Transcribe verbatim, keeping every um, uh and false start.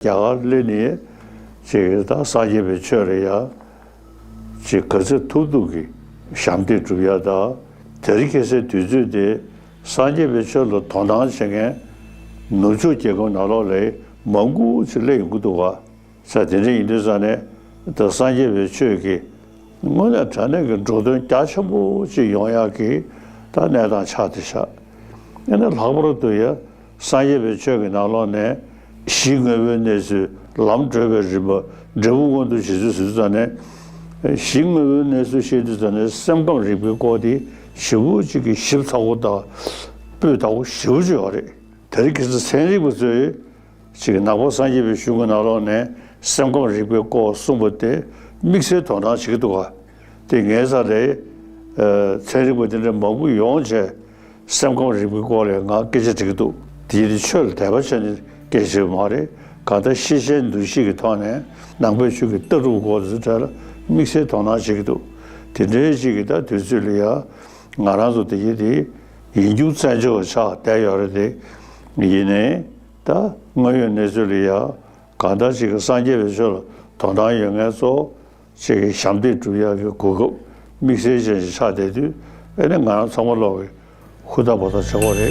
རྒྱ་གར་སླེབས་ནས་ཅིག་ད་སངས་རྒྱས་པའི་ཆོས་ལ་ཡ་ཅིག་ག་ཚོད་ཐུབ་ཐུབ་ཀྱི་ཞབས་འདེགས་སྒྲུབ་ཡ་དང་། དེ་རིང་ཁ་སང་དུས་ཚོད་དེ་སངས་རྒྱས་པའི་ཆོས་ལ་དོ་སྣང་བྱེད་མཁན་ནུབ་ཕྱོགས་རྒྱལ་ཁབ་ནང་ལོགས་ལ་མང་པོ་ཅིག་སླེབས་ཡོང་གི་འདུག་ག། ས་དེ་འདྲ་ཡིན་དུས་ཙང་ནས་ད་སངས་རྒྱས་པའི་ཆོས་ཀྱི་དངོས་གནས་དྲང་གནས་ཀྱི་འགྲོ་དོན་རྒྱ་ཆེན་པོ་ཅིག་ཡོང་ཡག་གི་ད་གནས་སྟངས་ཆགས་བསྡད་ཤག། ཨ་ནི་ལྷག་པར་དུ་ཡ་སངས་རྒྱས་པའི་ཆོས་ཀྱི་ནང་ལོགས་ནས་གཞི་དངོས་པོའི་གནས་ཚུལ། ལམ་བགྲོད་པའི་རིམ་པ། འབྲས་བུ་མངོན་དུ་བྱེད་ཚུལ་ཟེར་དུས་ཙང་ནས། གཞི་དངོས་པོའི་གནས་ཚུལ་བཤད་དུས་ཙང་ནས་སེམས་ཁམས་རིག་པའི་སྐོར་དེ་ཞེ་པོ་ཅིག་གི་ཞིབ་ཚགས་པོ་དང་སྤུས་དག་པོ་ཞེ་པོ་ཅིག་ཡོད་རེད། དེ་རིང་ཁ་སང་ཚན་རིག་པ་ཚོས་ཅིག་ནང་པ་སངས་རྒྱས་པའི་གཞུང་གི་ནང་ལོགས་ནས་སེམས་ཁམས་རིག་པའི་སྐོར་གསུངས་པ་དེ་དམིགས་བསལ་དོ་སྣང་བྱེད་ཀྱི་འདུག་ག། དེ་ངའི་རྩ་ལས་ཚན་རིག་པ་དེ་འདྲ་མང་པོ་ཡོང་བྱས་སེམས་ཁམས་རིག་པའི་སྐོར་ལ་ང་སྐད་ཆ་དྲི་གི་འདུག། དེ་ཡིན་དུས་ཆོས་ལ་དད་པ་བྱས་ནས་སྐད་ཆ་དྲི་བ་མ་རེད། གང་ལྟར་ཤེས་བྱའི་འདུ་ཤེས་ཀྱི་ཐོག་ནས་ནང་པའི་ཆོས་ཀྱི་ལྟ་གྲུབ་སྐོར་དེ་ཚོ་གྲས་ལ་དམིགས་བསལ་དོ་སྣང་བྱེད་ཀྱི་འདུག། དེ་འདྲའི་ཅིག་གི་ད་དུས་ཚོད་ལ་ཡ་ང་རང་ཚོ་དེ་ཡིན་དེ་ཡིན་རྒྱུ་བཙན་བྱོལ་བ་ཆགས་བསྡད་ཡོད་རེད། དེ་ཡིན་ནའི་ད་དངོས་ཡོད་གནས་ཚུལ་ལ་ཡ་གང་ལྟར་ཅིག་གི་སངས་རྒྱས་པའི་ཆོས་ལ་དོ་སྣང་ཡོད་མཁན་ཚོ་ཅིག་གི་ཞབས་འདེགས་སྒྲུབ་ཡག་གི་གོ་སྐབས་དམིགས་བསལ་ཅན་ཞིག་ཆགས་བསྡད་དུས། ཨ་ནི་ང་རང་ཚང་མ་ལོག་གི་ཧུར་ཐག་འབད་ཐག་བྱེད་དགོས་རེད།